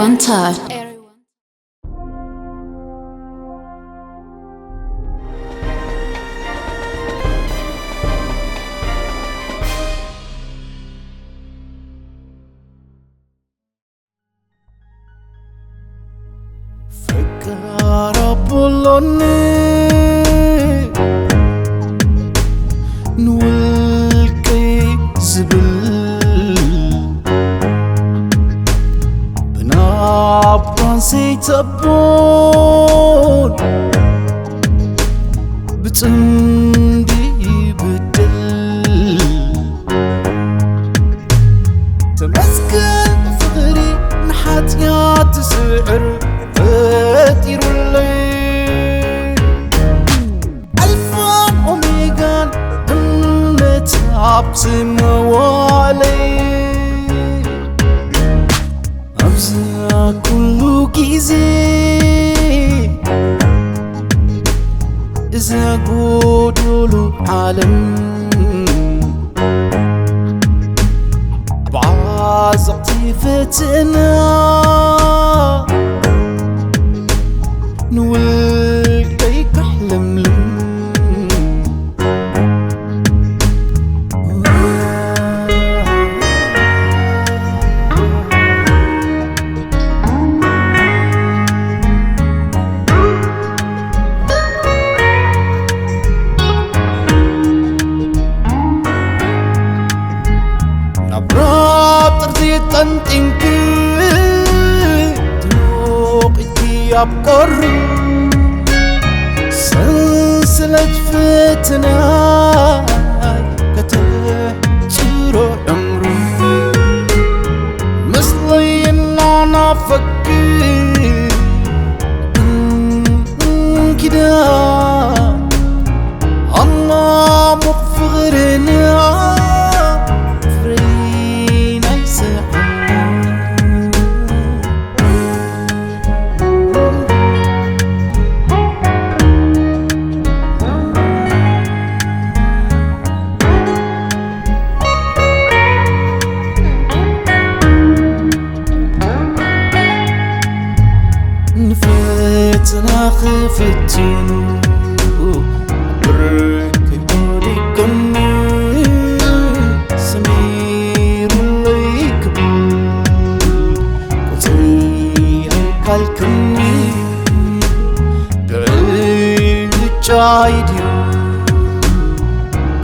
One time. ፈቃር ኣቦሎኒ ንውልቀይ ዝብል ብናባን ዘይተቦን ብጽምዲ ይብድል። ተመስገን ፍቕሪ ንሓጢኣት ዝስዕር ፈጢሩለይ። ኣልፋን ኦሜጋን እምነት ኣብ ዝመዋለይ። ኣብዛ ኩሉ ግዜ እዛ ጎዶሎ ዓለም ብዓዘቕቲ ፈተና ንውልቀይ ከሕለምልም። ናብ ራብ ጥርዚ ጠንጢንኪ ትሞቒኪ ኣብ ቁሪ ሰንሰለት ፈተና ከተሕጽሮ ዕምሩ ምስለይ እናናፈኪ እንኪዳ ኣማሙቕ ፍቕርና ፍሬ ናይ ስሕና። ንፈተና ክፍትኑ ብርክ ወዲቅኒ ሰሚሩለይ ክብል ቁፅሪ ኣይካልክኒ ብዕጫይ ድዩ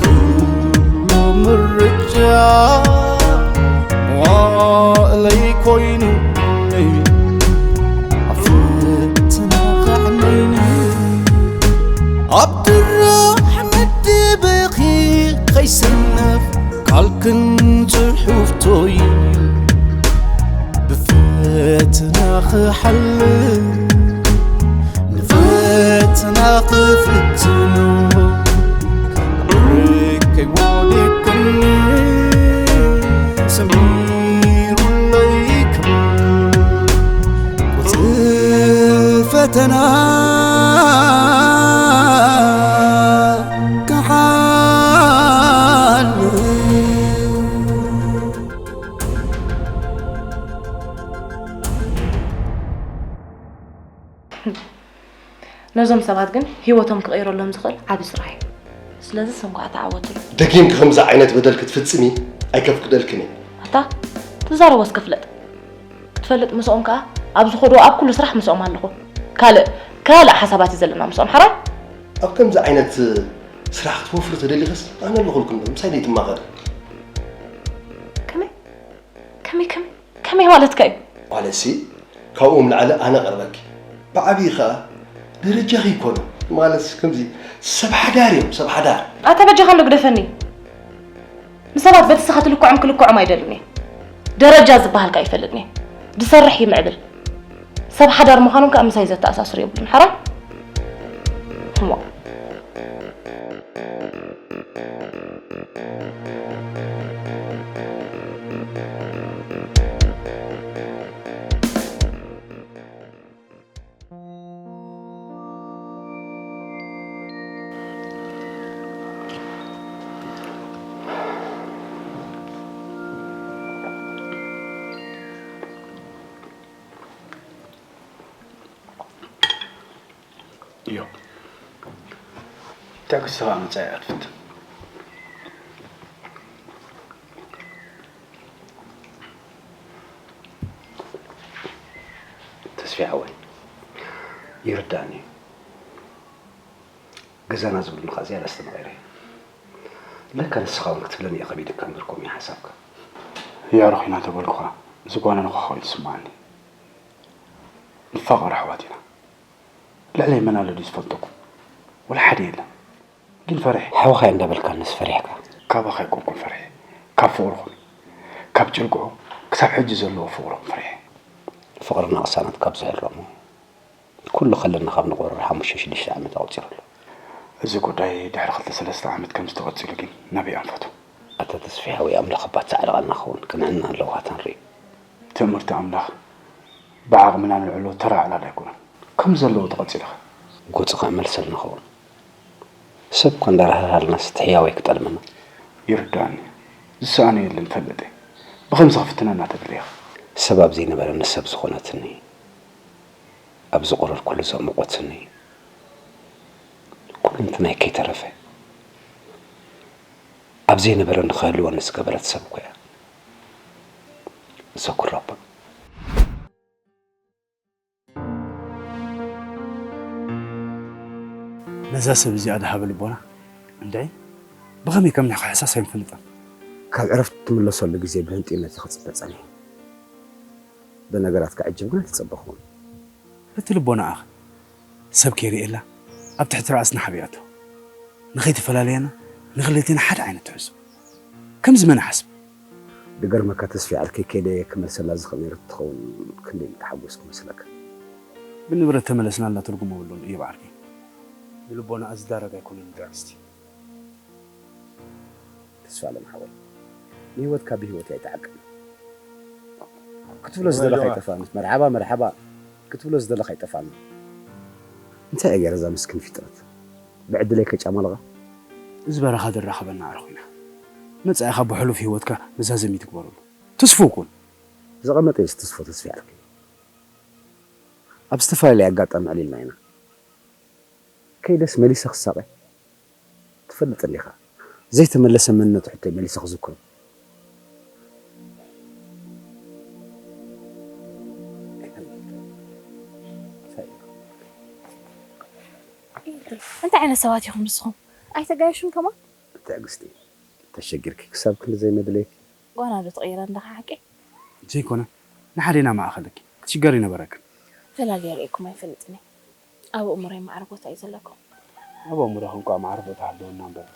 ኩሉ ምርጫ መዋእለይ ኮይኑ ኣብ ፈተና ከዕነይኒ ኣብ ድራሕ መደበኺ ከይሰነፍ ቃልክን ጽሑፍቶይ ብፈተና ክሓልፍ ንፈተና ክፍትኖ ርቀይ ወዲቅኒ ሰሚሩለይ ክብል ቁጽሪ ፈተና ክሓልፍ። ነዞም ሰባት ግን ህይወቶም ክቕይረሎም ዝኽእል ዓቢ ስራሕ እዩ። ስለዚስ እንኳዕ ተዓወትሉ። ደጊምኪ ከምዚ ዓይነት በደል ክትፍጽሚ ኣይከፍቅደልክን እየ። ኣታ ትዛረቦ እስከ ፍለጥ። ክትፈልጥ ምስኦም ከኣ ኣብ ዝኸድዎ ኣብ ኩሉ ስራሕ ምስኦም ኣለኹ። ካልእ ካልእ ሓሳባት እዩ ዘለና ምስኦም ሓራይ። ኣብ ከምዚ ዓይነት ስራሕ ክትወፍሪ ተደሊኽስ ኣነ ኣለኹልኩም ዶ ምሳይ ዘይትማኸሪ? ከመይ ከመይ ከመይ ከመይ ማለትካ እዩ? ማለትሲ ካብኦም ላዕሊ ኣነ ቀርበኪ ብዓብዪ ኸኣ ደረጃኺ ይኮኑ ማለት ከምዚ ሰብ ሓዳር እዮም ሰብ ሓዳር። ኣታ በጃኻ እንዶ ግደፈኒ። ንሰባት በቲ ንስኻ ትልክዖም ክልክዖም ኣይደልን እየ። ደረጃ ዝበሃል ከኣ ኣይፈልጥን እየ። ዝሰርሕ ይምዕብል። ሰብ ሓዳር ምዃኖም ከኣ ምሳይ ዘተኣሳስር የብሉን። ሓራይ? ሕሞቕ። ትዕግስቲ ኸኣ ምጻእ እያ ትፍትን። ተስፊ ሓወይ፣ ይርዳእኒ እዩ። ገዛና ዝብሉኒ ኸኣ ዝያዳ ኣስተማቒረ እየ። ለካ ንስኻ እውን ክትብለኒ እየ ከቢዱካ እምበር፣ ከምኡ እዩ ሓሳብካ። የዕሩኽ ኢና እንተበልኩኻ፣ ዝጓነንኩኻ ኮይኑ ይስምዓኒ። ንፋቐር ኣሕዋት ኢና። ልዕለይ መን ኣሎ ድዩ ዝፈልጠኩም? ወላ ሓደ የለን። ግን ፈሪሐ። ሓውኻ እንዳበልካንስ ፈሪሕካ? ካባኻ ኣይኮንኩን ፈሪሐ። ካብ ፍቕርኹም። ካብ ጭርግዑ ክሳብ ሕጂ ዘለዎ ፍቕርኹም ፈሪሐ። ፍቕርና ቅሳነት ካብ ዝሕረሞ፣ ኩሉ ከለና ካብ ንቕበረሉ ሓሙሽተ ሽዱሽተ ዓመት ኣቑጺሩ ኣሎ። እዚ ጉዳይ ድሕሪ ክልተ ሰለስተ ዓመት ከም ዝተቐጺሉ ግን ናበይ ኣንፈቱ? ኣታ ተስፊ ሓወይ፣ ኣምላኽ እባ ጻዕርቓና ክኸውን፣ ክንዕና ኣለዎ፣ ኣታ ንርኢ። ትእምርቲ ኣምላኽ ብዓቕምና ንልዕሎ ተራ ዕላል ኣይኮነን። ከም ዘለዎ ተቐጺልኻ። ጎጽኻ መልሰልና ኸውን። ሰብ እኳ እንዳራህራሃልናስ እቲ ህያወይ ክጠልመና። ይርዳእኒ። ዝሰኣኖ የለን፣ ፈልጥ እየ። ብኸምዚ ክፍትነና ተደሊኻ። ሰብ ኣብ ዘይነበረኒ ሰብ ዝኾነትኒ፣ ኣብ ዝቖረርኩሉ ዘሞቐትኒ፣ ኩሉ እንትናይ ከይተረፈ ኣብ ዘይነበረኒ ክህልወኒ ዝገበረት ሰብ እኮ እያ። ዘኩራባ። ነዛ ሰብ እዚኣ ድሃበ ልቦና እንድዒ ብኸመይ ከም ንሕክሕሳስ ኣይንፈልጥን። ካብ ዕረፍቲ ትምለሰሉ ግዜ ብህንጥዩነት እየ ክጽበ ጸኒሐ። ብነገራት ክዕጅብ ግን ኣይተጸበኹን። እቲ ልቦናኣኸ ሰብ ከይርእየላ ኣብ ትሕቲ ራእስና ሓቢኣቶ ንኸይተፈላለየና ንኽልቴና ሓደ ዓይነት ትሕዞ። ከምዚ መን ሓስብ? ድገርመካ ተስፊ ዓርከይ ከይደ ክመልሰላ ዝኽእል ነይሩ ትኸውን ክንደይ ምተሓጎስኩ መስለካ። ብንብረት ተመለስናላ ትርጉም የብሉን እዩ ዓርከይ። ንልቦናኣ ዝዳረግ ኣይኮነን ትዕግስቲ። ተስፋ ኣለም ሓወይ ንህይወትካ ብህይወት ኣይተዓቅን ክትብሎ ዝደለኻ ኣይጠፋእን። መርሓባ መርሓባ ክትብሎ ዝደለኻ ኣይጠፋእን። እንታይ እየ ገይረ እዛ ምስኪን ፍጥረት ብዕድለይ ከጫማልቓ? እዚ በረኻ ዘራኸበና ኣዕሩኽ ኢና። መጻኢኻ ብሕሉፍ ህይወትካ መዛዘሚ ትግበረሉ። ትስፉው ኩን። ዝቐመጠ እዩ ዝትስፎ ተስፋ ዓርከይ። ኣብ ዝተፈላለየ ኣጋጣሚ ዕሊልና ኢና። ከይደስ መሊሰ ክሳቐ ትፈልጥ እንዲኻ። ዘይተመለሰ መንነቱ ሕቶይ መሊሰ ክዝክሮ። እንታይ ዓይነት ሰባት ኢኹም ንስኹም? ኣይተጋየሹን ከማን? ትዕግስቲ፣ ተሸጊርኪ ክሳብ ክንዲ ዘይመድለይኪ። ጓና ዶ ትቕይረ ኣለኻ ሓቂ? ዘይኮነ፣ ንሓደ ኢና ማእኸለኪ። ክትሽገሪ ነበረክን። ፈላልየ ርእየኩም ኣይፈልጥን እየ። ኣብ ኣእምሮይ ማዕረ ቦታ እዩ ዘለኩም። ኣብ ኣእምሮኽን እኳ ማዕረ ቦታ ሃለወና እምበር፣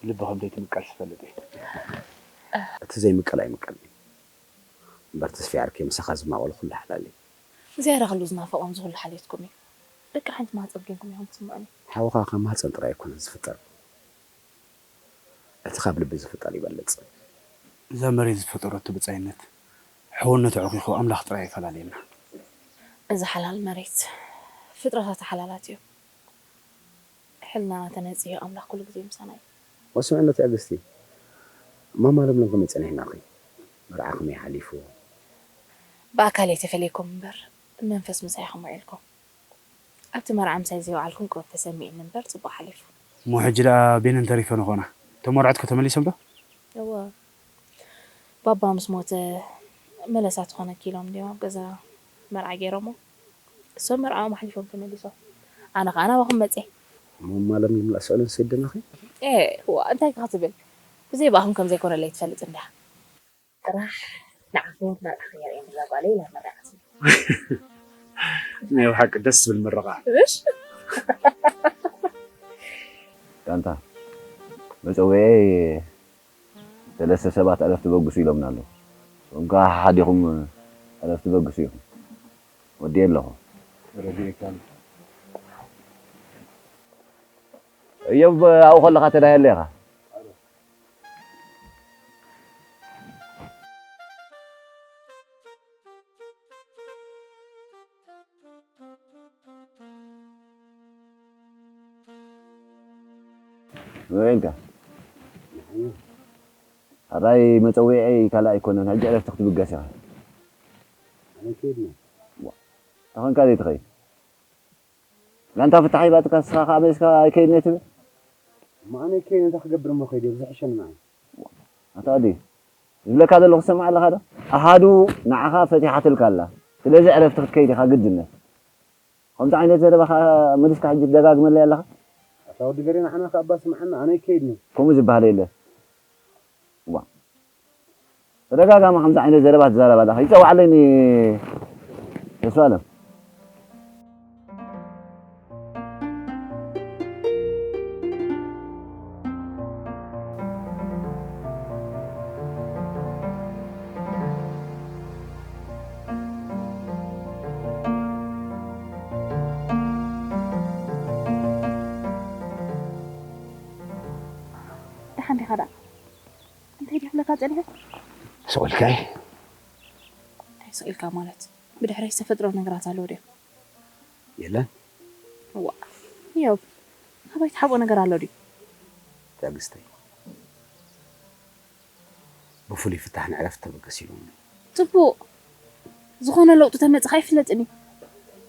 ልቢ ከም ዘይትምቀል ዝፈልጥ እየ። እቲ ዘይምቀል ኣይምቀልን እዩ። እምበር ተስፊ ዓርከይ ምሳኻ ዝማቐሉ ኩሉ ሓላል እዩ። ዝያዳ ክሉ ዝናፈቖም ዝኹሉ ሓልዮትኩም እዩ። ደቂ ሓንቲ ማህፀን ኮይንኩም ኢኹም ትስምዑኒ። ሓውኻ ካብ ማህፀን ጥራይ ኣይኮነን ዝፍጠር። እቲ ካብ ልቢ ዝፍጠር ይበልጽ። እዛ መሬት ዝፈጠረቶ ብጻይነት፣ ሕውነቱ ኣዕኺኹ ኣምላኽ ጥራይ ይፈላልየና። እዛ ሓላል መሬት፣ ፍጥረታታ ሓላላት እዮም። ሕልናና ተነጽዮ ኣምላኽ ኩሉ ግዜ ምሳና እዩ። ወስምዕነት ትዕግስቲ፣ ማማ ለምለም ከመይ ጸኒሕናኺ? መርዓ ከመይ ሓሊፉ? ብኣካል ኣይተፈለይኩም እምበር፣ መንፈስ ምሳይ ኢኹም ውዒልኩም። ኣብቲ መርዓ ምሳይ ዘይወዓልኩም ቅሩብ ተሰሚዕኒ እምበር፣ ጽቡቕ ሓሊፉ። እሞ ሕጂ ደኣ ቤነን ተሪፈን ኾና? እቶም መርዑት ከ ተመሊሶም ዶ? እወ። ባባ ምስ ሞተ መለሳ ትኾነኪ ኢሎም ድዮም ኣብ ገዛ መርዓ ገይሮሞ? እሶም መርዓኦም ኣሕሊፎም ተመሊሶም። ኣነ ኸኣ ናባኹም መጽየ። እሞ ማማ ለምለም ላስዕለን ሰይደናኺ? ኤ፣ እዋ፣ እንታይ ከ ክትብል? ብዘይ ብኣኹም ከም ዘይኮነለይ ትፈልጥ እንድያ። ጥራሕ ንዓኹም መርዓኺ የርእየኒ እዛ ጓለይ ኢላ መረቐትኒ። ናይ ብሓቂ ደስ ዝብል ምርቓ። እሽ? ጋንታ፣ መጸውዒ ሰለስተ ሰባት ዕረፍቲ በግሱ ኢሎምና ኣለዉ። ንስኹም ከኣ ሓሓዲኹም ዕረፍቲ በግሱ ኢኹም። ወዲኤ ኣለኹ። እዮብ፣ ኣብኡ ከለኻ ተዳየለ ኢኻ። ወይንካ። ኣራይ መጸውዒ ካልእ ኣይኮነን፣ ሕጂ ዕረፍቲ ክትብገስ ኢኻ። ኣነ ከይድ ነው። ዋ፣ ተኾንካ ዘይትኸይድ። ጋንታ ፍታሕ ሂባትካ፣ ንስኻ ከኣ መሊስካ ኣይከይድን እየ ትብል? እሞ ኣነ ከይደ እንታይ ክገብር እሞ ከይደ ዝሕሸኒ ንዓይ። ኣታ ወዲ፣ ዝብለካ ዘለኹ ትሰምዕ ኣለኻ ዶ? ኣሃዱ ንዓኻ ፈቲሓትልካ ኣላ። ስለዚ ዕረፍቲ ክትከይድ ኢኻ ግድነት። ከምዚ ዓይነት ዘረባ ኸኣ መሊስካ ሕጂ ትደጋግመለይ ኣለኻ? ኣታ ወዲ ገሬ ንዓና ከኣ እባ ስምዓና፣ ኣነ ኣይከይድን። ከምኡ ዝበሃል የለ። እዋ። ተደጋጋሚ ከምዚ ዓይነት ዘረባ ትዛረብ ኣለኻ። ይጸዋዕ ኣለኒ ተስፋለም። ደሓን ዲኻ ደኣ? እንታይ ድዩ ክብለካ ጸኒሐ? ስቕ ኢልካ እየ። እንታይ ስቕ ኢልካ ማለት? ብድሕረይ ዝተፈጥረ ነገራት ኣሎ ድዩ? የለን። እዋ፣ እዮብ፣ ካባይ ትሓብኦ ነገር ኣሎ ድዩ? ትዕግስተይ፣ ብፍሉይ ፍታሕን ዕረፍቲ ተበገስ ኢሎምኒ። ጽቡቕ። ዝኾነ ለውጢ ተመጽኻ ኣይፍለጥን እዩ።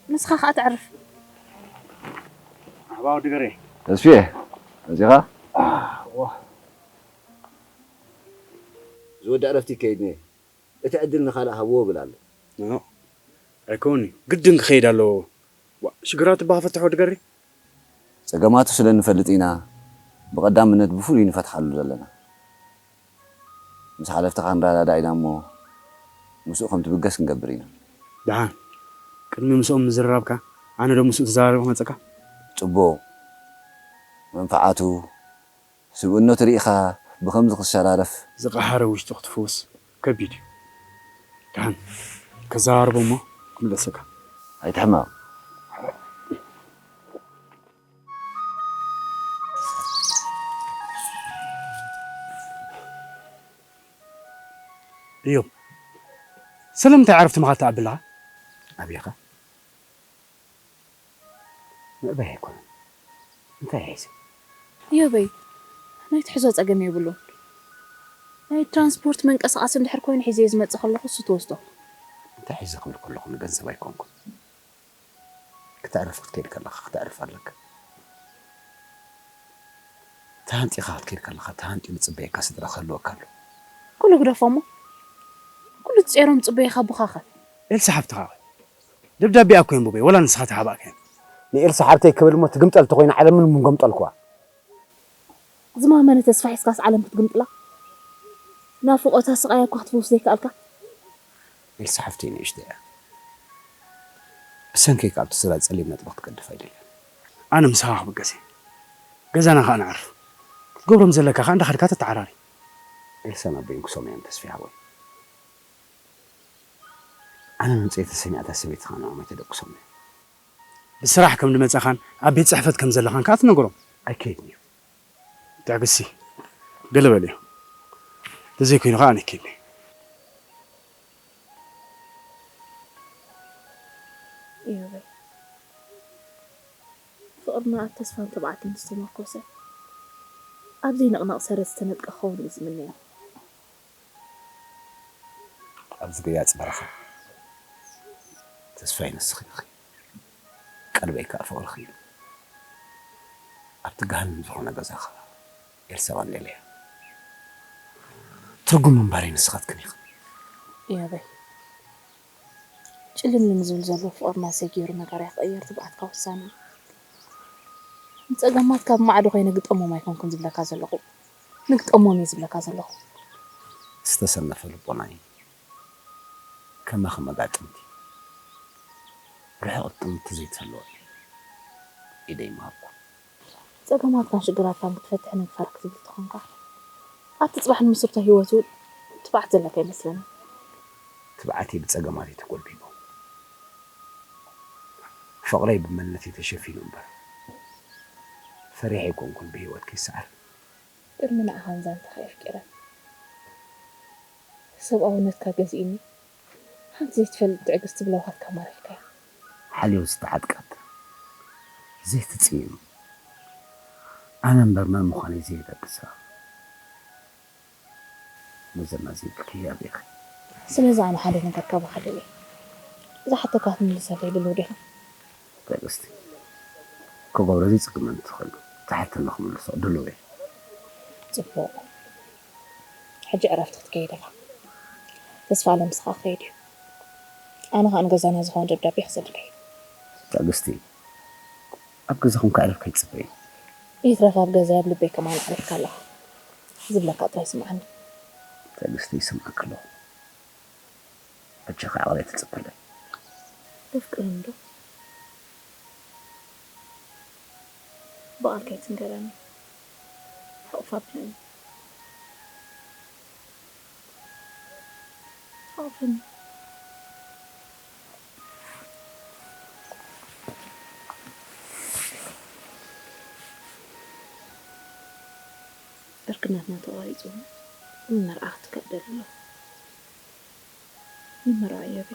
ንስኻ ኸኣ ተዕርፍ። ኣሕባ ወዲ ገሬ። ተስፍየ፣ መጺኻ? ኣዋ። ዝወዳእ ዕረፍቲ ይከይድ እየ። እቲ ዕድል ንኻልእ ሃብዎ እብል ኣሎ። ኖ፣ ኣይከውን'ዩ። ግድን ክኸይድ ኣለዎ። ዋ፣ ሽግራት እባ ክፈትሕ ወዲ ገሬ። ጸገማቱ ስለ እንፈልጥ ኢና ብቐዳምነት ብፍሉይ ንፈትሓሉ ዘለና። ምስ ሓለፍትኻ ንረዳዳእ ኢና እሞ ምስኡ ከም ትብገስ ክንገብር ኢና። ደሓን፣ ቅድሚ ምስኦም ምዝርራብካ፣ ኣነ ዶ ምስኡ ተዘራሪበ ክመጸካ? ጽቡቕ። መንፍዓቱ፣ ስብእነቱ ርኢኻ ብኸምዚ ክሸራረፍ። ዝቐሃረ ውሽጡ ክትፍውስ ከቢድ እዩ። ደሓን፣ ከዘራርቦ እሞ ክምለሰካ። ኣይትሕመቕ። እዮብ፣ ስለምንታይ ዕረፍቲ ምኻድ ትኣቢ ኣለኻ? ኣበይኻ? ምእባይ ኣይኮነን። እንታይ ሒዘ? እዮበይ፣ ናይ ትሕዞ ጸገም የብሉን። ናይ ትራንስፖርት መንቀሳቐሲ እንድሕር ኮይኑ ሒዘዮ ዝመጽእ ከለኹ እሱ ትወስዶ። እንታይ ሒዘ ክብል ከለኹ ንገንዘብ ኣይኮንኩን። ክተዕርፍ ክትከይድ ከለኻ ክተዕርፍ ኣለካ። ተሃንጢኻ ክትከይድ ከለኻ ተሃንጢ ዝጽበየካ ስድራ ክህልወካ ኣሎ። ኩሉ ግደፎ እሞ፣ ኩሉ ትጼሮም ጽበየካ ኣቦኻኸ? ኤልሳ ሓፍትኻ ኸ? ደብዳቤኣ እኮ የንብበ፣ ወላ ንስኻ ተሓባእካዮ። ንኤልሳ ሓብተይ ክብል እሞ ትግምጠል ተኾይና ዓለምን ምገምጠልኩዋ። ዝማመነ ተስፋ ሒዝካስ ዓለም ክትግምጥላ? ናፍቖታ ስቓያ እኳ ክትፍውስ ዘይከኣልካ? ኤልሳ ሓፍተይ ንእሽቶ እያ። ብሰንከይ ካብ እቲ ስራ ጸሊም ነጥቢ ክትገድፍ ኣይደልያን። ኣነ ምሳኻ ክብገስ እየ። ገዛና ከኣ ንዓርፍ። ክትገብሮም ዘለካ ከኣ እንዳኸድካ ተተዓራሪ። ኤልሳን ኣቦይን ክሰምዑ እዮም ተስፋ ሓወይ። ኣነ ምምጸይ ተሰሚዓ እታ ሰበይቲ ከኣ ንዕኦም ኣይተደቅሶም እያ። ብስራሕ ከም ዝመጻኻን ኣብ ቤት ጽሕፈት ከም ዘለኻን ከኣ ትነግሮም። ኣይከይድን እየ። ትዕግስቲ፣ ገለ በልዮ። እንተዘይኮይኑ ከኣ ኣነ ይከይድ። እዮበይ፣ ፍቕርና ኣብ ተስፋን ትብዓትን ዝተመርኮሰ፣ ኣብ ዘይንቕነቕ ሰረት ዝተነድቀ ክኸውን እየ ዝምነዮ። ኣብዚ ገያጽ በረኻ ተስፋይ ንስኺ ኢኺ። ቀልበይ ከኣ ፍቕርኺ እዩ። ኣብቲ ገሃነም ዝኾነ ገዛኻ ኤልሳ ዋንዴለያ። ትርጉም ምንባረይ ንስኻትክን ኢኽን። እዮበይ፣ ጭልምልም ዝብል ዘሎ ፍቕርና ሰጊሩ ነጋርያ ክቕየር ትብዓትካ ውሳነ እዩ። ንጸገማትካ ብማዕዶ ኮይነ ግጠሞም ኣይኮንኩን ዝብለካ ዘለኹ። ንግጠሞም እየ ዝብለካ ዘለኹ። ዝተሰነፈ ልቦናይ ከማኺ መጋጥምቲ ርሑቕ ጥምቲ ዘይትህልዎ ኢደይ ምሃብኩ። ጸገማትካን ሽግራትካን ክትፈትሕ ንግፋር ክትብል ተኾንካ፣ ኣብቲ ጽባሕ ንምስርቶ ህይወት እውን ትብዓት ዘለካ ኣይመስለንን። ትብዓተይ ብጸገማት እዩ ተጎልቢቡ። ፍቕረይ ብመንነተይ ተሸፊኑ እምበር፣ ፈሪሐ ኣይኮንኩን ብህይወት ክይሰዓር። ቅድሚ ንዓኻን ዛንታኻ የፍቂረ። ሰብኣውነትካ ገዚእኒ፣ ሓንቲ ዘይትፈልጥ ትዕግስቲ ብለውሃትካ ማሪኽካያ። ሓልዮት ዝተዓጥቀት፣ ዘይትጽይን፣ ኣነ እምበር መን ምዃነይ ዘይተብሳ፣ መዘና ዘይብልኪ ህያብ ኢኺ። ስለዚ ኣነ ሓደ ነገር ካባኻ ደልየ። ዝሓተካ ክትምልሰለይ ድሉው ዲኻ? ትዕግስቲ፣ ክገብሮ ዘይጽግመኒ ተኽእሎ፣ ትሓተኒ ክምልሶ ድሉው እየ። ጽቡቕ። ሕጂ ዕረፍቲ ክትከይድ ኢኻ። ተስፋ ኣለም ምሳኻ ክኸይድ እዩ። ኣነ ኸኣ ንገዛና ዝኾነ ደብዳቤ ክሰደልካ እየ። ትዕግስቲ፣ ኣብ ገዛኹም ከዕርፍ ከይትጽበይ። ይትረፍ ኣብ ገዛይ ኣብ ልበይ ከማን ኣዕሪፍካ ኣለኻ። ዝብለካ ጥራይ ስምዓኒ። ትዕግስቲ፣ ይሰምዓካ ኣለኹ። በጃኻ ዓቕለይ ትጽበለይ። ተፍቅረኒ ዶ? ብቓልካ ኣይትንገረኒ። ሕቑፍ ኣብለኒ። ሕቑፍኒ። ዕርክነትና ተቋሪጹ፣ ንመርዓ ክትከድ ደሊ ኣለኹ። ንመርዓ እዮብ።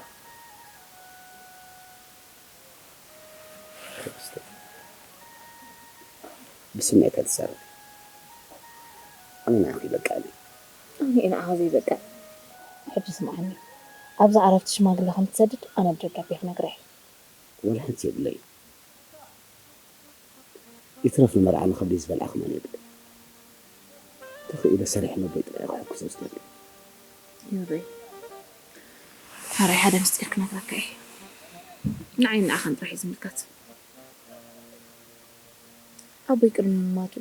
ትዕግስቲ፣ ብስምዒት ኣይትዛረቢ። ኣነ ንዓኺ ይበቅዓኒ። ኣነ ንዓኻ ዘይበቅዕ። ሕጂ ስምዓኒ። ኣብዛ ዕረፍቲ ሽማግለ ከም ትሰድድ ኣነ ብደብዳቤ ክነግራ እየ። ዋላ ሓንቲ የብለይን። ይትረፍ ንመርዓ ንኸብደይ ዝበልዓ ከማን የብለይን። ተኽኢለ ሰሪሐ ነቦይ ጥራይ እየ ክሕግዞ ዝደሊ። እዮበይ፣ ሕራይ ሓደ ምስጢር ክነግረካ እየ። ንዓይን ንዓኻን ጥራሕ እዩ ዝምልከት። ኣቦይ ቅድሚ ምማቱ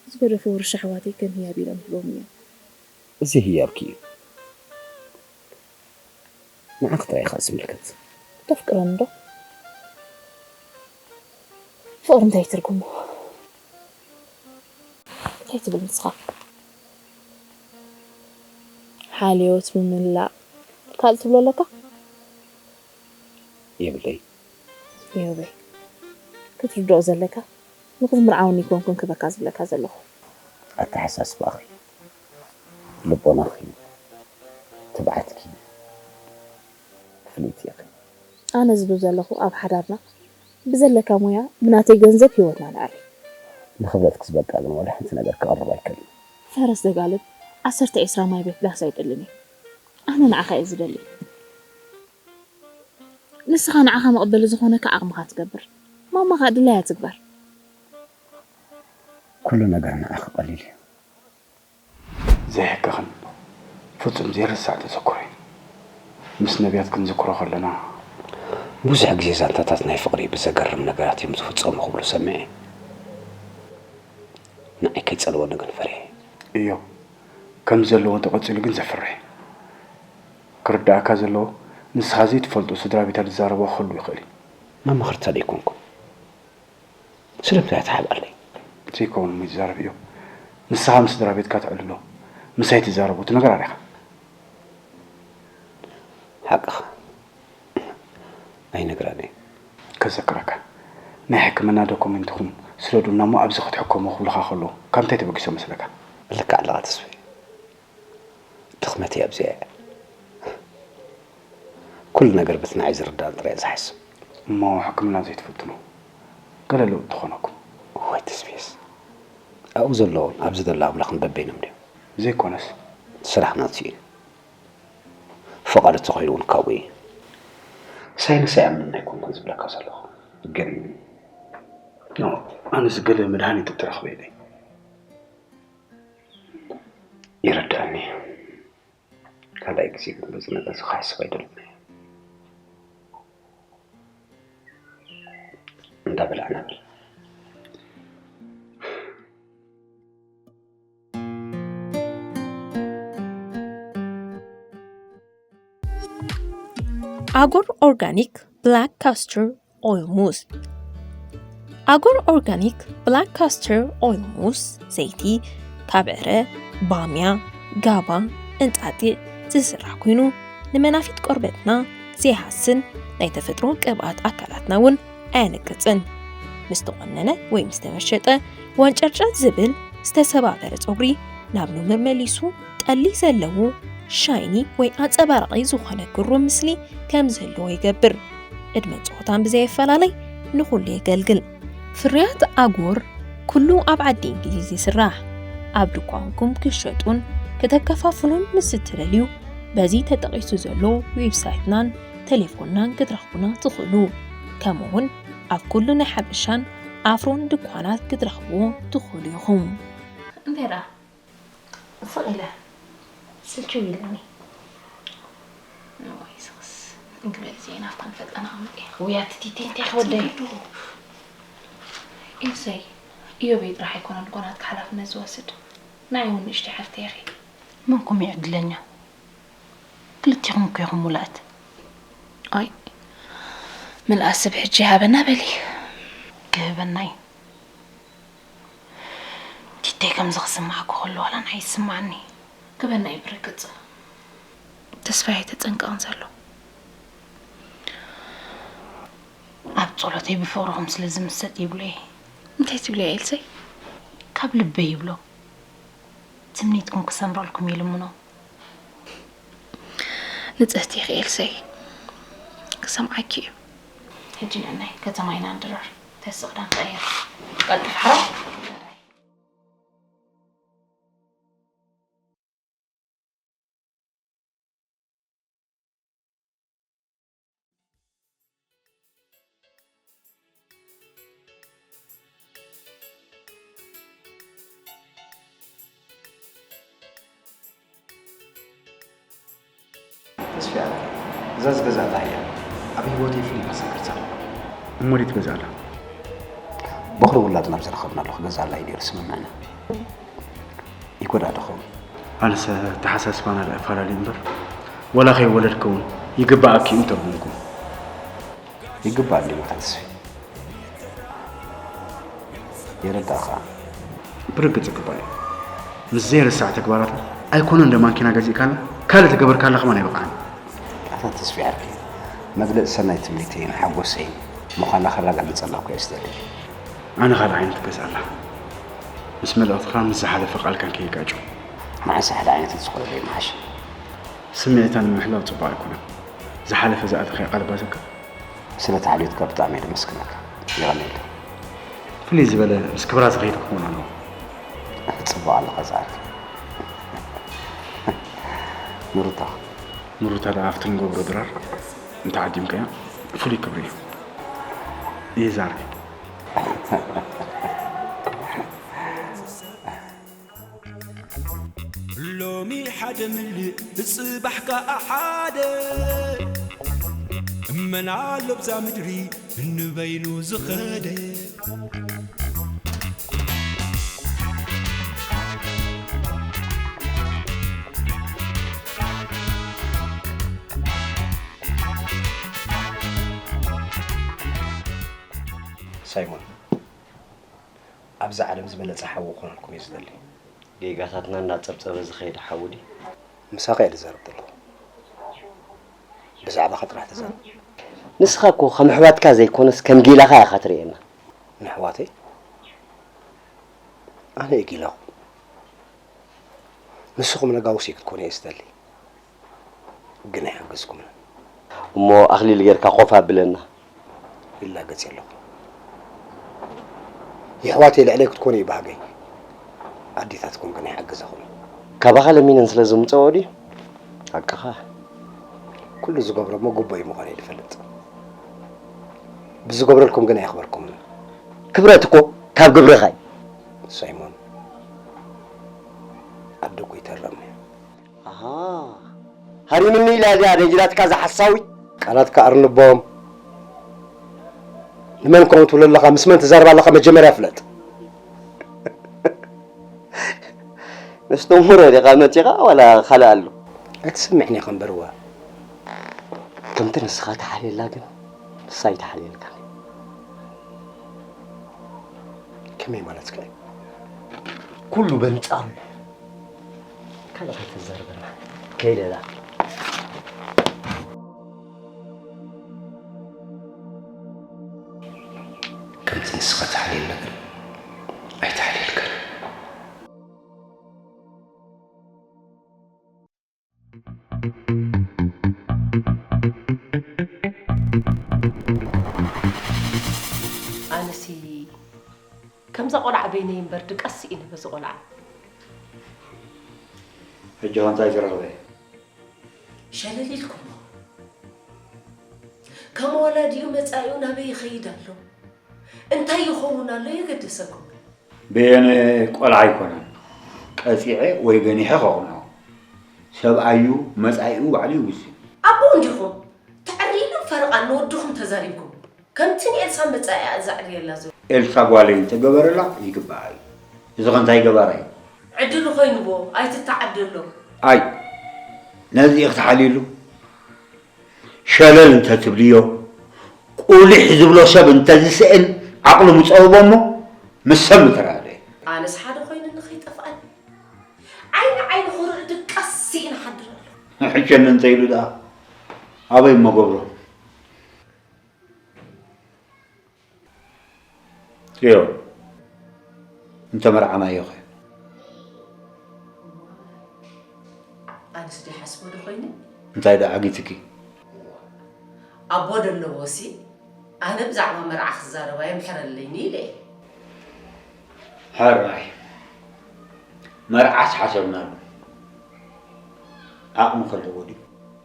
ዝገደፎ ውርሻ ኣሕዋተይ ከም ህያብ ኢሎም ሂቦም እዮም። እዚ ህያብኪ እዩ። ንዓኺ ጥራይ ኢኻ ዝምልከት። ተፍቅረኒ ዶ? ፍቕሪ እንታይ እዩ ትርጉሙ? እንታይ ትብል ንስኻ? ሓልዮት፣ ምምላእ፣ ካልእ ትብሎ ኣለካ? የብለይ። እዮበይ፣ ክትርድኦ ዘለካ፣ ንኽትምርዓውኒ ኣይኮንኩን ክበካ ዝብለካ ዘለኹ። ኣተሓሳስባኺ፣ ልቦናኺ፣ ትብዓትኪ ፍልይቲ ኢኺ። ኣነ ዝብል ዘለኹ ኣብ ሓዳርና ብዘለካ ሞያ ብናተይ ገንዘብ ህይወትና ንኣሪ። ንኽብረትኪ ዝበቅዕ ግን ዋላ ሓንቲ ነገር ክቐርብ ኣይክእልን። ፈረስ ዘጋልብ ዓሰርተ ዒስራ ማይ ቤት ዳስ ኣይደልን እዩ። ኣነ ንዓኻ እየ ዝደሊ። ንስኻ ንዓኻ መቐበሊ ዝኾነካ ዓቕምኻ ትገብር። ማማኻ ድላያ ትግበር። ኩሉ ነገር ንዓኺ ቀሊል እዩ። ዘይሕክኽን ፍጹም ዘይርሳዕ ተዘክሮ እዩ። ምስ ነቢያት ክንዝክሮ ከለና፣ ብዙሕ ግዜ ዛንታታት ናይ ፍቕሪ ብዘገርም ነገራት እዮም ዝፍጸሙ ክብሉ ሰሚዐ። ንዓይ ከይጸልወኒ ግን ፈሪሐ። እዮ፣ ከም ዘለዎ ተቐጺሉ ግን ዘፍርሕ። ክርዳእካ ዘለዎ፣ ንስኻ ዘይትፈልጦ ስድራ ቤታ ዝዛረቦ ክህሉ ይኽእል እዩ። መማኽርታ ዶ ኣይኮንኩም? ስለምንታይ ትሓብኣለይ? ዘይከውን እሞ ይዛረብ እዩ። ንስኻ ምስ ስድራ ቤትካ ተዕልሎ፣ ምሳይ ትዛረቡ፣ እቲ ነገር ኣሪኻ። ሓቅኻ። ኣይነግራን እየ። ከዘክረካ፣ ናይ ሕክምና ዶኩሜንትኹም ስደዱልና እሞ ኣብዚ ክትሕከሙ ክብሉኻ ከለዉ፣ ካብ እንታይ ተበጊሶም መስለካ? ልክዕ ኣለኻ ተስፋይ። ድኽመተይ ኣብዚኣ እያ። ኩሉ ነገር በቲ ንዓይ ዝርዳእኒ ጥራይ እየ ዝሓስብ። እሞ ሕክምና ዘይትፍትኑ? ገለ ለውጢ ተኾነኩም? እዋይ ተስፌስ። ኣብኡ ዘሎ ኣብዚ ዘሎ ኣምላኽን በበይኖም ድዮም? ዘይኮነስ? ስራሕ ናቱ እዩ። ፍቓዱ ተኾይኑ እውን ካብኡ እዩ። ሳይንስ ኣይኣምንን ኣይኮንኩን ዝብለካ ዘለኹ። ግን፣ ኖ፣ ኣነስ ገለ መድሃኒት እተረኽበ ኢለ። ይርድኣኒ። ካልኣይ ግዜ ግን በዚ ነገር እዚ ክሓስብ ኣይደልን እየ። እንዳበላዕና በል። ኣጎር ኦርጋኒክ ብላክ ካስተር ኦይል ሙስ። ኣጎር ኦርጋኒክ ብላክ ካስተር ኦይል ሙስ ዘይቲ ካብ ዕረ፣ ባምያ፣ ጋባ፣ እንጣጢዕ ዝስራሕ ኮይኑ፣ ንመናፊት ቆርበትና ዘይሃስን ናይ ተፈጥሮ ቅብኣት ኣካላትና እውን ኣየንቅጽን። ምስ ተቖነነ ወይ ምስ ተመሸጠ ዋንጨርጨር ዝብል ዝተሰባበረ ጸጉሪ ናብ ንቡር መሊሱ፣ ጠሊ ዘለዎ ሻይኒ ወይ ኣንጸባራቒ ዝኾነ ግሩም ምስሊ ከም ዝህልዎ ይገብር። ዕድመን ጾታን ብዘየፈላለይ ንኹሉ የገልግል። ፍርያት ኣጎር ኩሉ ኣብ ዓዲ እንግሊዝ ይስራሕ። ኣብ ድኳንኩም ክሸጡን ከተከፋፍሉን ምስ እትደልዩ፣ በዚ ተጠቒሱ ዘሎ ዌብሳይትናን ቴሌፎንናን ክትረኽቡና ትኽእሉ። ከምኡ'ውን ኣብ ኩሉ ናይ ሓበሻን ኣፍሮን ድኳናት ክትረኽብዎ ትኽእሉ ኢኹም። እንታይ ደኣ? ስቕ ኢለ ስልችው ኢሉኒ። እዋይ፣ ስኽስ እንግበል ዜና እኳ ንፈልጠና ኣቐምጥ እየ። ውይ፣ ኣቲ ቲቲ፣ እንታይ ክወደይ? ኢልሰይ፣ ኢዮበይ ጥራሕ ኣይኮነን እኮ ናትካ ሓላፍነት ዝወስድ። ንዓይ እውን ንእሽተይ ሓፍተይ ኢኺ። መንኩም እዩ ዕድለኛ። ክልቲኹም እኮ ኢኹም ሙሉኣት። ኣይ፣ ምልኣት ሰብ ሕጂ ይሃበና በሊ። ክህበና እዩ። ቲተይ ከምዚ ክስምዓኩ ከሎ ዋላ ንዓይ ይስምዓኒ። ክበና እዩ ብርግጽ። ተስፋይ ኣይተጸንቀቕን ዘሎ። ኣብ ጸሎተይ ብፍቕርኹም ስለ ዝምሰጥ ይብሎ እየ። እንታይ ትብሊ እያ ኤልሰይ? ካብ ልበይ ይብሎ። ትምኒትኩም ክሰምረልኩም ይልምኖ። ንጽህቲ ኢኺ ኤልሰይ። ክሰምዓኪ እዩ። ሕጂ ንእናይ ከተማ ኢና ንድረር። ተስቕ ዳን ቀይር። ቀልጥፍ ሓራ። ተስፋ፣ እዛ ዝገዛእላ እያ ኣብ ህይወተይ ፍሉይ መዘከርታ። እሞ ድዩ ትገዝኣላ? በኹሪ ውላድ ናብ ዝረኸብናሉ ክገዝኣላ እዩ ነይሩ ስምምዕና። ይጎድኣ ዶ ኸውን? ኣነስ ኣተሓሳስባና ደኣ ኣፈላለዩ እምበር፣ ወላ ከይወለድከ እውን ይግብኣኪ እዩ ምተርጉምኩ። ይግባእ እንድዩ ኣታ ተስፋ። የረዳእኻ። ብርግጽ ይግባእ እዩ። ምስ ዘይርሳዕ ተግባራታ ኣይኮነ እንደ ማኪና ገዚእካላ፣ ካልእ ተገበርካላ ከማን ኣይበቕዓን። ኣታ ተስፋ ዓርከይ፣ መግለጺ ሰናይ ትምኒተይን ሓጎሰይን ምዃና ከረጋግጸላ እኮ እየ ዝደሊ። ኣነ ካልእ ዓይነት ክገዝኣላ። ምስ መልእኽትኻ ምስ ዝሓለፈ ቃልካን ከይጋጩ። መዓስ ሓደ ዓይነት እንተዝኾነ ዘይምሓሽ? ስምዒታ ንምሕላው ጽቡቕ ኣይኮነን። ዝሓለፈ ዝኣተኻዮ ቃል ባዘካ። ስለ ተሓልዮትካ ብጣዕሚ እየ ዘመስግነካ። የቐንየለይ። ፍልይ ዝበለ ምስ ክብራ ዝኸይድ ክኸውን ኣለዎ። ጽቡቕ ኣለኻ ዝኣርኪ። ንሩታ። ንሩታ ደኣ ኣብቲ ንገብሮ ድራር እንተዓዲምካያ ፍሉይ ክብሪ እዩ። ይዛረብ። ሎሚ ሓደ ምልእ፣ ጽባሕ ከኣ ሓደ። መን ኣሎ ብዛ ምድሪ ንበይኑ ዝኸደ? ሳይሞን፣ ኣብዛ ዓለም ዝበለጸ ሓው ክኾነልኩም እየ ዝደሊ። ጌጋታትና እናጸብጸበ ዝኸይድ ሓው ድዩ? ምሳኻ እየ ዝዛረብ ዘለኹ። ብዛዕባኻ ጥራሕ ተዛረብ። ንስኻ እኮ ከም ኣሕዋትካ ዘይኮነስ ከም ጊላኻ ኢኻ ትርእየና። ንኣሕዋተይ? ኣነ እየ ጊላኹም። ንስኹም ነጋውስ ክትኮኑ እየ ዝደሊ። ግን ኣይሓገዝኩምን። እሞ ኣኽሊል ጌርካ ኮፍ ኣብለና። ይላገጽ ኣለኹ። የሕዋተይ ልዕለይ ክትኮኑ እዩ ባህገይ። ኣዴታትኩም ግን ኣይሓገዛኹምን። ካባኻ ለሚነን ስለ ዝምጸኦ ድዩ? ሓቅኻ። ኩሉ ዝገብሮ እሞ ግቡእ እዩ ምዃኑ እየ ዝፈልጥ። ብዝገብረልኩም ግን ኣየኽበርኩምን። ክብረት እኮ ካብ ግብርኻ እዩ። ሳይሞን፣ ኣደ እኮ ይተረም እዩ። ኣሃ፣ ሃሪምኒ ኢላ ድያ ነጊራትካ እዛ ሓሳዊት? ቃላትካ ኣርንቦም። ንመን ከምኡ ትብሎ ኣለኻ? ምስ መን ትዛረብ ኣለኻ? መጀመርያ ፍለጥ። ምስ ተምሁረ ዲኻ መጺኻ ዋላ ካልእ ኣሎ? ኣይትስምዕን ኢኻ እምበር እዋ። ከምቲ ንስኻ ትሓልየላ ግን ንሳ ኣይትሓልየልካን። ከመይ ማለትካ እዩ? ኩሉ በንጻሩ እዩ። ካልእ ከይተዛርበና ከይደላ። ከምቲ ንስኻ ትሓልየላ ግን ኣይትሓልየልካን። ኣነሲ ከምዛ ቆልዓ በይነይ እምበር ድቃስ ስኢነ በዚ ቆልዓ። ሕጂ ኸ እንታይ ትረኽበ? ሸለል ኢልኩሞ። ከም ወላዲኡ መጻኢኡ ናበይ ይኸይድ ኣሎ? እንታይ ይኸውን ኣሎ የገደሰኩም? በየነ ቆልዓ ኣይኮነን፣ ቀጺዐ ወይ ገኒሐ ከቕንዖ። ሰብኣዩ መጻኢኡ ባዕሉ ይውስን። ኣቦ እንዲኹም፣ ተዕሪሉ ፈረቓ ንወድኹም ተዛሪብኩም። ከምቲ ንኤልሳ መጻኢኣ ዘዕርየላ ዘሎ። ኤልሳ ጓለይ እንተገበረላ ይግባኣ እዩ። እዚ ኸ እንታይ ገባራ እዩ? ዕድሉ ኾይኑዎ ኣይትተዓደሎ። ኣይ፣ ነዚ ኢኺ ትሓልይሉ? ሸለል እንተትብልዮ፣ ቁሊሕ ዝብሎ ሰብ እንተዝስእን ዓቕሉ ምጸብቦ እሞ ምስ ሰብ ምተራደ። ኣነስ ሓደ ኾይኑኒ ኸይጠፍኣኒ። ዓይኒ ዓይኒ ኹርዕ ድቃስ ስኢነ ሓድር ኣለኹ። ሕሸኒ እንተ ኢሉ ደኣ ኣበይ እሞ ገብሮ? እዮ፣ እንተ መርዓናዮ ኸ? ኣነስ ደይሓስቦ ዶ ኾይነ? እንታይ ደኣ ዓጊትኪ? ኣቦ ደለዎ ሲ፣ ኣነ ብዛዕባ መርዓ ክዛረባ የምሕረለይኒ ኢለ እየ። ሕራይ፣ መርዓስ ሓሰብናሉ። ዓቕሚ ከለዎ ድዩ?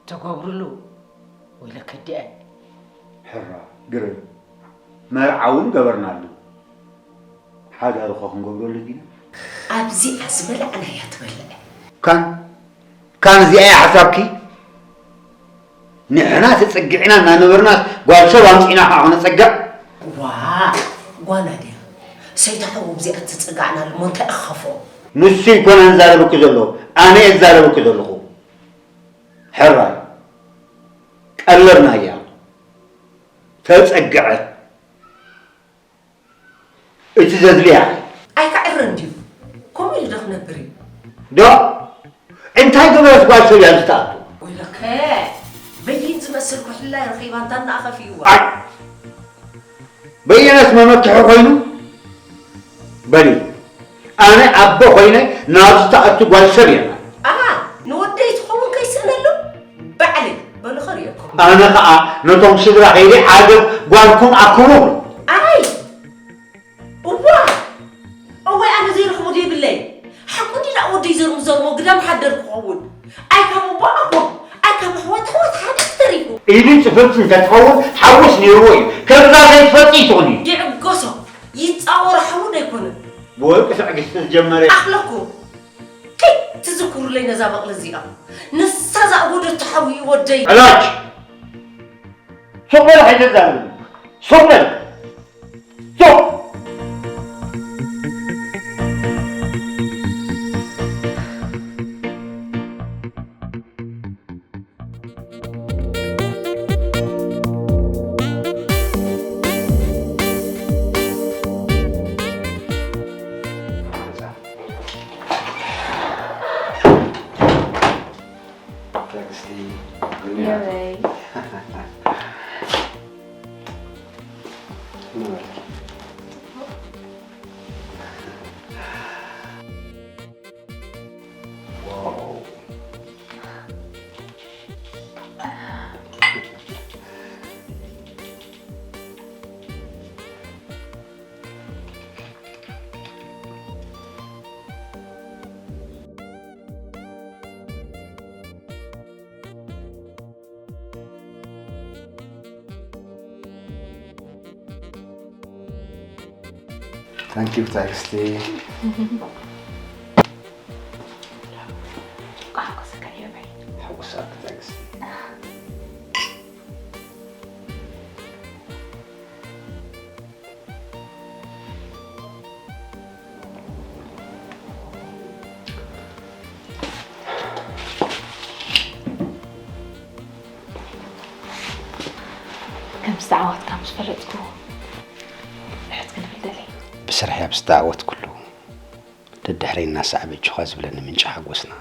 ተገብሩሉ ወይለ ከዲኣይ። ሕራ፣ ግርም። መርዓ እውን ገበርናሉ። ሓዳሩ ኸ ክንገብረሉ ዲና? ኣብዚኣ ዝበላዕናያ ትበልዕ። ካን፣ ካን እዚኣ እያ ሓሳብኪ? ንሕና ተጸጊዕና እናነበርናስ ጓል ሰብ ኣምጺእና ኸዓ ክነጸግዕ? ዋ፣ ጓላ ድያ? ሰይታ ሓዉ ኣብዚኣ እትጸጋዕናሉ እሞ እንታይ ኣኻፍኦ? ንሱ ኣይኮነን ዝዛረበኪ ዘሎ፣ ኣነ እየ ዝዛረበኪ ዘለኹ። ሕራይ፣ ቀለብናያ፣ ተጸግዐት። እቲ ዘድልያ። ኣይከዕርን ድዩ? ከምኡ ኢሉ ዶ ክነብር እዩ? ዶ? እንታይ ገበረት ጓል ሰብ እያ ዝትኣቱ? ወይለከ፣ በይን ዝመስል ኩሕላይ ረኺባ እንታ እናኣኸፍይዋ። ኣይ! በየነስ መመክሒ ኮይኑ? በሊ፣ ኣነ ኣቦ ኮይነ ናብ ዝተኣቱ ጓል ሰብ የላ። ኣሃ፣ ንወደይ ትኸውን ከይስእነሉ? ባዕለይ፣ በሉ ኸርእየኩም። ኣነ ኸኣ ነቶም ስድራ ከይደ ዓገብ ጓልኩም ኣክቡ። ኣይ! እዋ! እዋይ፣ ኣነ ዘይረኽቦ ዘይብለይ። ሓቁ እንዲ ደኣ ወደይ ዘርሙ ዘርሞ ግዳም ሓደር ክኸውን። ኣይ ካብ እቦ ኣቦ፣ ኣይ ካብ ኣሕዋት ኣሕዋት ሓንቲ ተሪፉ። ኢድን ጽፍርትን እንተትኸውን ሓጎስ ነይርዎ እዩ። ከምዛ ዘይትፈልጢ ትኹኒ። ይዕገሶ፣ ይጻወሮ ሓዉ ዶ ኣይኮነን? ብወርቂ ትዕግስቲ ዝጀመረ። ኣኽለኩም። ከይ ትዝክሩለይ ነዛ በቕሊ እዚኣ። ንሳ ዝኣጎደቶ ሓዊ እዩ ወደይ። ዕላጅ! ሱቕ በል ኣይተዛርብኒ። ሱቕ በል! ሱቕ! ትዕግስቲ፣ የበይ። ንበል። ዋው። Thank you ትዕግስቲ። ቋንቋ ስጋ የበይ። ሓጎሳት ትዕግስቲ። ከም ዝተዓወትካ ምስ ፈለጥኩ፣ ብሕት ክንብል ደልየ። ብስራሕ እያ ምስ ዝተዓወትኩሉ፣ ደድሕረይ እናሰዓበ ኣጆኻ ዝብለኒ ምንጪ ሓጎስና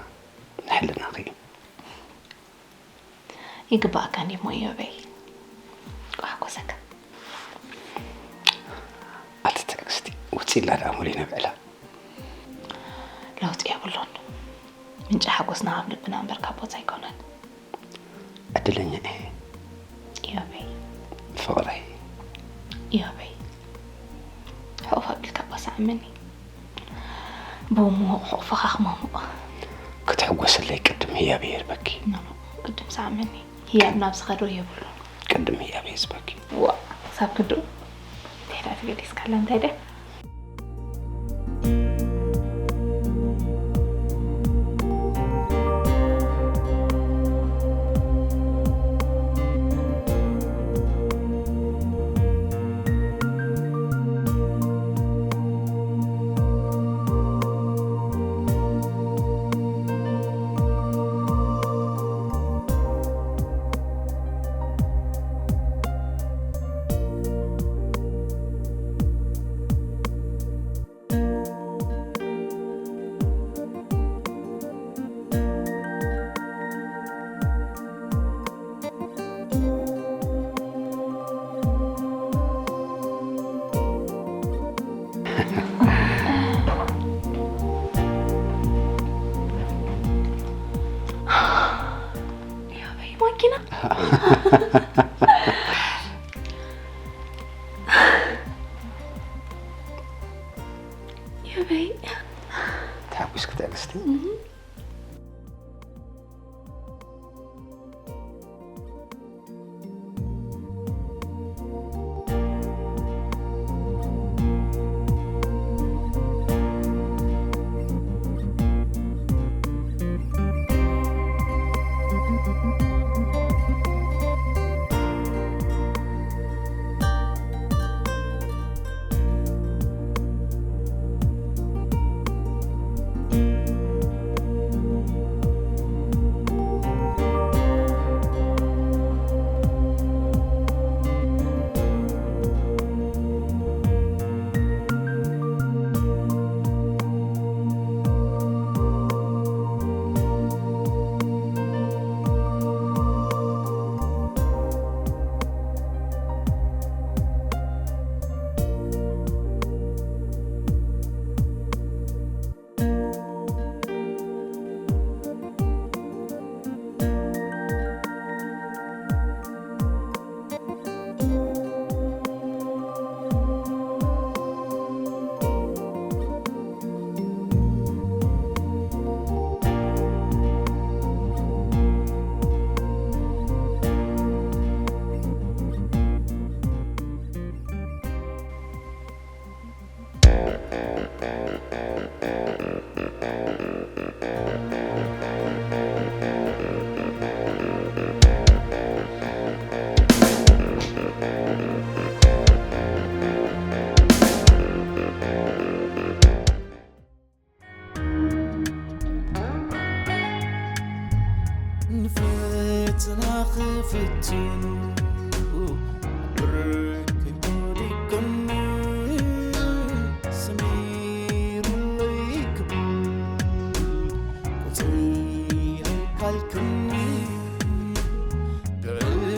ንሕልናኺ እዩ። ይግባኣካ እንድዩ እሞ ኢዮበይ። ክሓጎሰካ። ኣቲ ትዕግስቲ፣ ውፅእ ኢልና ደኣ ሙሉ ነብዕላ። ለውጢ የብሉን። ምንጪ ሓጎስና ካብ ልብና እምበር ካብ ቦታ ኣይኮነን። ዕድለኛ እየ። ኢዮበይ። ፍቕረይ። ኢዮበይ። ሕቑፍ ኣቢልካ እባ ሰዓመኒ። ብሙቕ ሕቑፍኻ ክመሙቕ። ክትሕጎሰለይ ቅድም ህያብ እየ ዝህበኪ። ኖ፣ ኖ፣ ቅድም ሰዓመኒ። ህያብ ናብ ዝኸዶ የብሉን። ቅድም ህያብ እየ ዝህበኪ። ዋእ፣ ክሳብ ክንድኡ? እንታይ ደኣ ተገዲስካላ፣ እንታይ ደኣ? ኪና። የበይ። ተሓጒስኪ ትዕግስቲ። ንፈተና ክፍትኑ ብርክ ወዲቅኩም ስሚሩለይ ክብል ቁጽሪ ኣይካልክኒ ብዕጫይ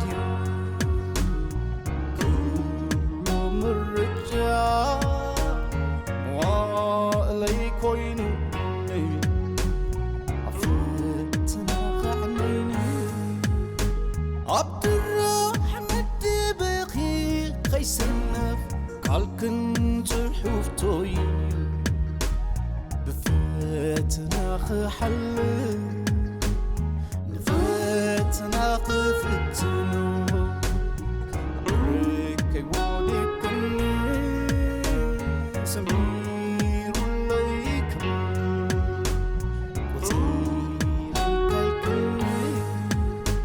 ድዩ ኩሉ ምርጫ መዋእለይ ኮይኑኒ ኣብ ፈተና ከዕነይኒ ኣብ ድራሕ መደበኺ ከይሰነፍ ቃልክን ጽሑፍቶይ ብፈተና ክሓልፍ ንፈተና ክፍትኑ ርከይዎ